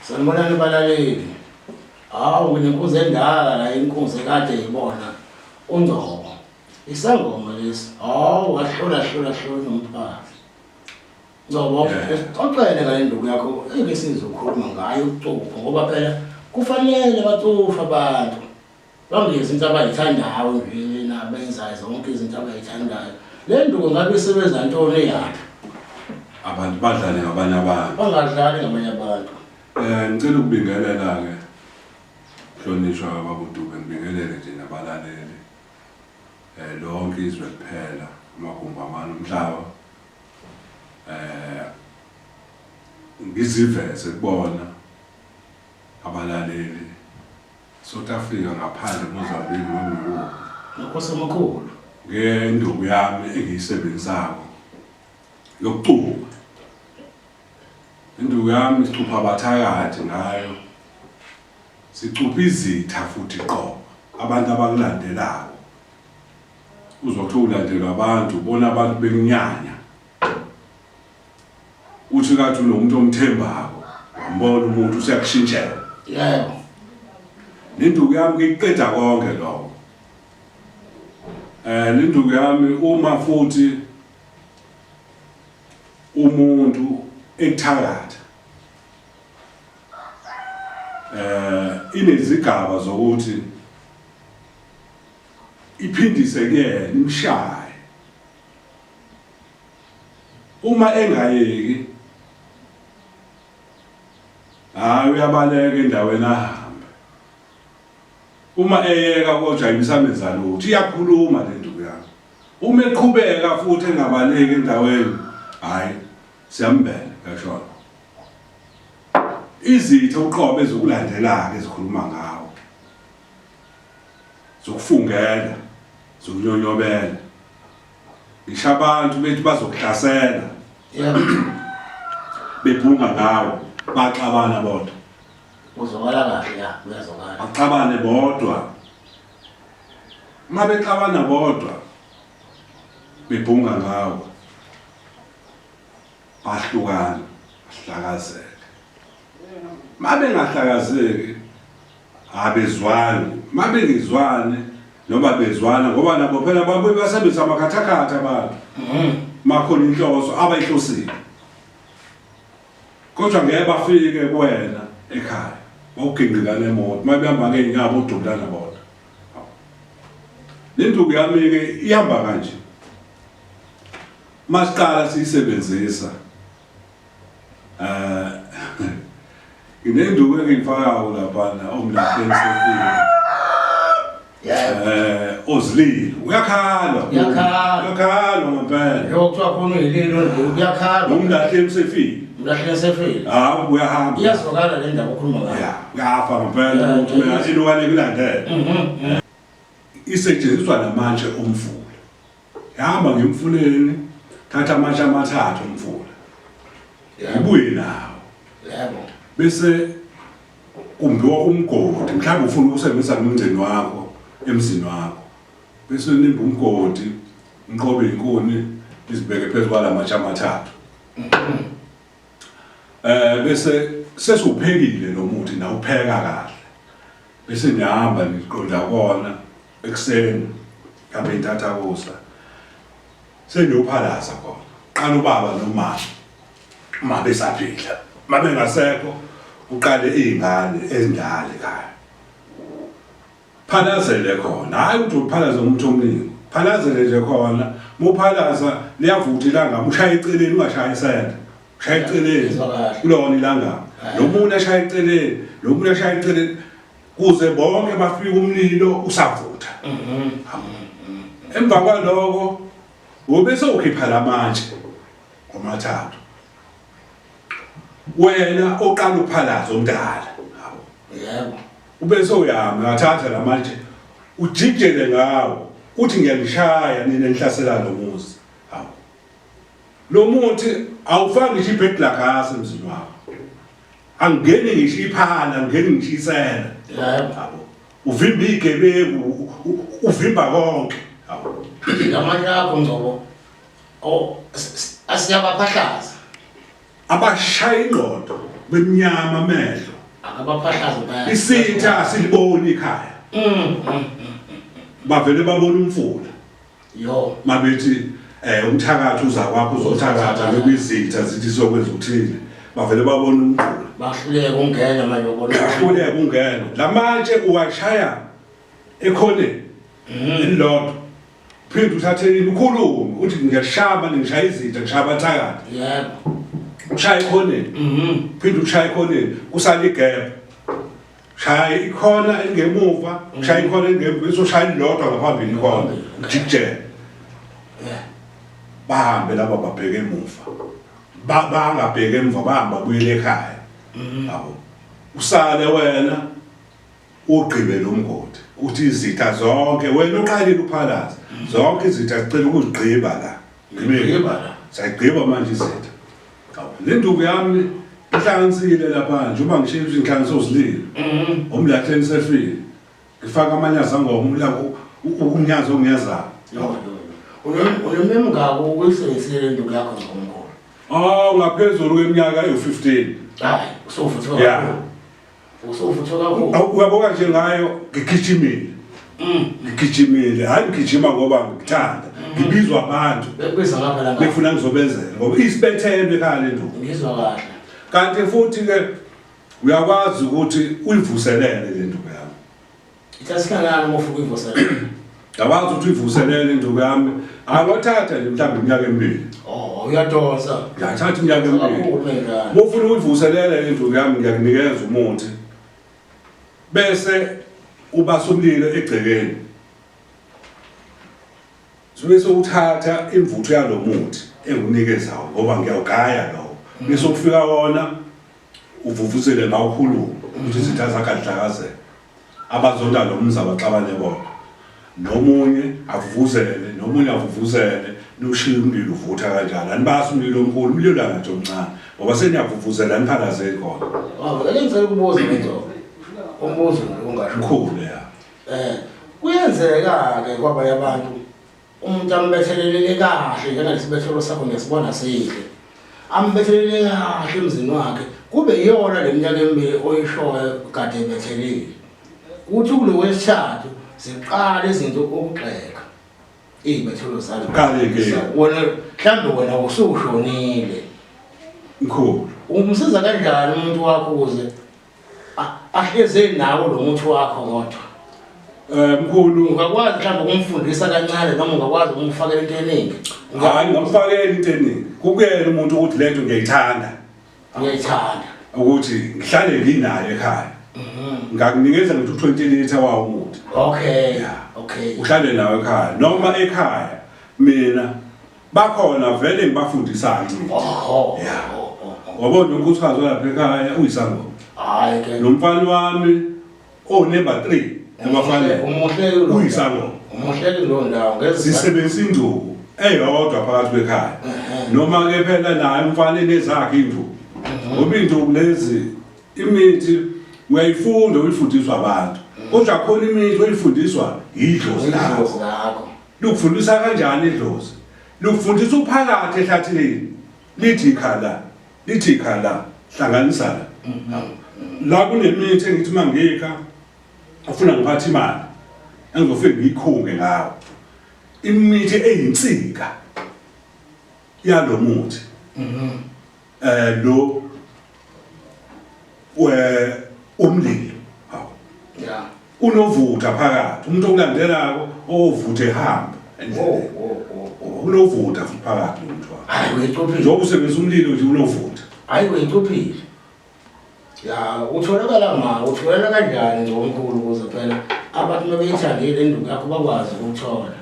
Sanibonani balaleli. Hawu nginenkunzi endala la inkunzi ekade ibona uNgcobo. Isangoma lesi. Hawu wahlola hlola hlola nomphakathi. Ngcobo, sixoxele ngale nduku yakho engeke sizokhuluma ngayo ucupho ngoba phela kufanele bacufe abantu. Bangenzi into abayithandayo nje nabenza zonke izinto abayithandayo. Le nduku ngabe isebenza ntoni eyaphi? Abantu badlale ngabanye abantu. Bangadlali ngabanye abantu. Ngicela ukubingelela ke mhlonishwa baba uDube ngibingelele nje nabalaleli. Lonke izwe kuphela amagumbi amane omhlaba. Ngiziveze kubona abalaleli South Africa ngaphandle Mozambique noma ikuphi. Nkosi omkhulu. Ngenduku yami engiyisebenzisako yokucupha. Induku yami sicupha abathakathi ngayo. Sicupha izitha futhi qobo abantu abakulandelako. Uzwa kuthiwa ulandelwa abantu, ubona abantu bekunyanya. Uthi kathi unomuntu omthembako, wambona umuntu useyakushintshela. Yebo. Nenduku yami ngiqeda konke lokho. Nenduku yami uma futhi umuntu ekuthakatha inezigaba zokuthi iphindise kuyena imshaye Uma engayeki hayi uyabaleka endaweni ahambe. Uma eyeka kodwa ayisamenza lutho iyakhuluma le nduku yami. Uma eqhubeka futhi engabaleki endaweni hayi siyambela kuyashona. Izitha uqobo ezokulandela-ke ezikhuluma ngawo. Zokufungela, zokunyonyobela. Ngisho abantu bethi bazokuhlasela. Yebo. Bebhunga ngawe, baxabana bodwa. Uzwakala kahle ya, uyazwakala. Baxabane bodwa. Uma bexabana bodwa bebhunga ngawe. Bahlukana, bahlakazeke. Uma bengahlakazeki abezwani, uma bengezwani noma bezwana ngoba nabo phela babuye basebenzisa amakhathakhatha abantu. Makhona inhloso abayihlosile. Kodwa ngeke bafike kuwena ekhaya bawugingqika nemoto uma behamba ngey'nyawo bodubulana bodwa. Le nduku yami-ke ihamba kanje. Masiqala siyisebenzisa nginenduku engiyifakayo laphana omlahleni sefika. Ozilile uyakhala. Uyakhala. Uyakhala ngempela. Yebo kuthiwa khona uyililo nje uyakhala. Umlahleni sefika. Umlahleni sefika. Hawu uyahamba. Iyazwakala le ndaba okhuluma ngayo. Ya, uyafa ngempela umuntu uyalokane kulandela. Isetshenziswa namatshe omfula. Hamba ngemfuleni, thatha amatshe amathathu omfula. Ubuye nawo. Yebo. Bese kumbiwa umgodi, mhlawumbe ufuna ukusebenzisa nomndeni wakho emzini wakho. Bese nimba umgodi, niqobe inkuni, nizibeke phezu kwalamatshe amathathu. Bese sesiwuphekile lo muthi nawupheka kahle. Bese nihamba niqonda kona ekuseni mhlawumbe intathakusa seniyophalaza khona qala ubaba nomama uma besaphila uma bengasekho uqale iy'ngane ezindala ekhaya phalazele khona hhayi ukuthi uphalaze ngomuthi omningi phalazele nje khona muphalaza liyavutha ilanga ushaye eceleni ungashayi isende ushaya eceleni kulona ilanga lo muntu ashaya eceleni lo muntu ashaya eceleni kuze bonke bafike umlilo usavutha. Emva kwaloko ube sewukhipha lamatshe ngomathathu. Wena oqala uphalaza omdala. Yebo. Ube sewuyama uyathatha lamatshe ujikijele ngawo uthi ngiyanishaya nina enihlasela lo muzi. Hawu. Lo muthi awufaki ngisho ibhedla gas emzini wakho. Angeni ngisho iphala, angeni ngisho isela. Yebo. Yabo. Uvimba igebengu, uvimba konke. Yabo. Lamanye akho Ngcobo. Oh, asiyabaphahlaza. Abashaya ingqondo. Bemnyama amehlo. Akabaphahlaza impela. Isitha asiliboni ikhaya. Bavele babona umfula. Yo. Mabethi umthakathi uza kwakho uzothakatha bekwizitha zithi sokwenza uthile. Bavele babona umfula. Bahluleka ungena manje ubona. Bahluleka ungena. Lamatshe uwashaya ekhoneni. Elilodwa. Phinde uthathe ini ukhulume uthi ngiyashaya manje ngishaya izitha ngishaya abathakathi. Yebo. Ushaya ekhoneni. Phinde ushaya ekhoneni kusala igebe. Shaya ikhona elingemuva, shaya ikhona elingemuva, bese ushaya elilodwa ngaphambili ikhona. Ujikijele. Yeah. Bahambe laba babheke emuva. Bangabheke emuva bahamba buyele ekhaya. Yabo. Usale wena ugqibe lo mgodi. Uthi izitha zonke wena uqalile uphalaza. Zonke izitha sicela ukuzigqiba la. Ngigqiba la. Sayigqiba manje izitha. Awu, le nduku yami ihlanganisile lapha njengoba ngisho ukuthi ngihlanganise uzililo. Umlahleni sefile. Ngifaka amanyaza ngoma umlako ukunyaza onginyazayo. Yo. Unemingako ukuyisebenzisile le nduku yakho ngomkhulu. Oh, ngaphezulu kweminyaka ewu-15. Hayi, usuvuthiwe Yeah. kakhulu. Usuvuthiwe kakhulu. Uyaboka nje ngayo ngigijimile. Ngigijimile, hayi ngigijima ngoba ngikuthanda. Ngibizwa abantu. Bekubiza ngapha la ngapha. Befuna ngizobenzela ngoba isibethelwe ekhaya le nduku. Ngizwa kahle. Kanti futhi ke uyakwazi ukuthi uyivuselele le nduku yami. Ithatha isikhathi uma ufuna ukuyivuselela. Ngiyakwazi ukuthi uyivuselele induku yami. Angothatha nje mhlawumbe iminyaka emibili. Oh, uyadonsa. Ngiyathatha iminyaka emibili. Kakhulu mengane. Uma ufuna ukuyivuselela le nduku yami ngiyakunikeza umuthi. Bese ubasa umlilo egcekeni. Bese uthatha imvuthu yalomuthi engunikezayo ngoba ngiyawugaya lowo. Bese ufika wona uvuvuzele ngawo ukhulume ukuthi izitha zakhe azihlakazeke. Abazonda lo mzi abaxabane bodwa. Nomunye avuvuzele, nomunye avuvuzele, niwushiye umlilo uvutha kanjalo. Anibasi umlilo omkhulu, umlilo nje omncane ngoba seniyavuvuzela niphalazeli khona. Wow, ake ngicela ukubuza nje. Umbuzo nje ungasho. Mkhulu ya. Kuyenzeka ke kwabanye abantu umuntu ambethelelele kahle njengalesibethelo sakho ngiyasibona sihle. Ambethelele kahle emzini wakhe kube iyona leminyaka emibili oyishoyo kade ebethelile. Kuthi kulo wesithathu ziqala izinto ukugxeka. Izibethelo zalo. Qale ke. Wena mhlambe wena usushonile. Mkhulu. Umsiza kanjani umuntu wakho ukuze ahleze nawo lo muthi wakho kodwa? Mkhulu, ungakwazi mhlawumbe ukumfundisa kancane noma ungakwazi ukumfakela into eningi? Hayi, ngamfakela into eningi. Kukuyena umuntu ukuthi lento ngiyayithanda. Ngiyayithanda. Ukuthi ngihlale nginayo ekhaya. Ngakunikeza ngithi u20 liter wawo umuthi. Okay. Yeah. Okay. Uhlale nawo ekhaya noma ekhaya mina bakhona vele ngibafundisayo imithi. Oh. Yeah. Wabona unkosikazi walapha ekhaya uyisangoma. Hayi ke. Nomfana wami o number 3 abafanele. Umuhle lo. Uyisangoma. Umuhle lo ndawo ngeze. Sisebenzisa induku eyodwa phakathi kwekhaya. Noma ke phela naye umfana enezakhe induku. Ngoba induku lezi imithi uyayifunda uyifundiswa abantu. Kodwa khona imithi oyifundiswa yidlozi lakho. Lakho. Likufundisa kanjani idlozi? Likufundisa uphakathi ehlathini. Lithi ikhala, lithi ikhala, hlanganisa la. La kunemithi engithi mangikha ufuna ngiphathe imali. Engizofike ngiyikhunge ngawo. Imithi eyinsika yalomuthi. Lo we umlilo. Hawu. Yeah. Unovutha phakathi. Umuntu okulandelako ovuthe ehamba endleleni. Unovutha futhi phakathi lo muntu wakho. Hayi uyicuphile. Njengoba usebenzisa umlilo nje unovutha. Hayi uyicuphile. Ya, utholakala ma, utholakala kanjani ngomkhulu ukuze phela abantu mabeyithandile induku yakho bakwazi ukuthola.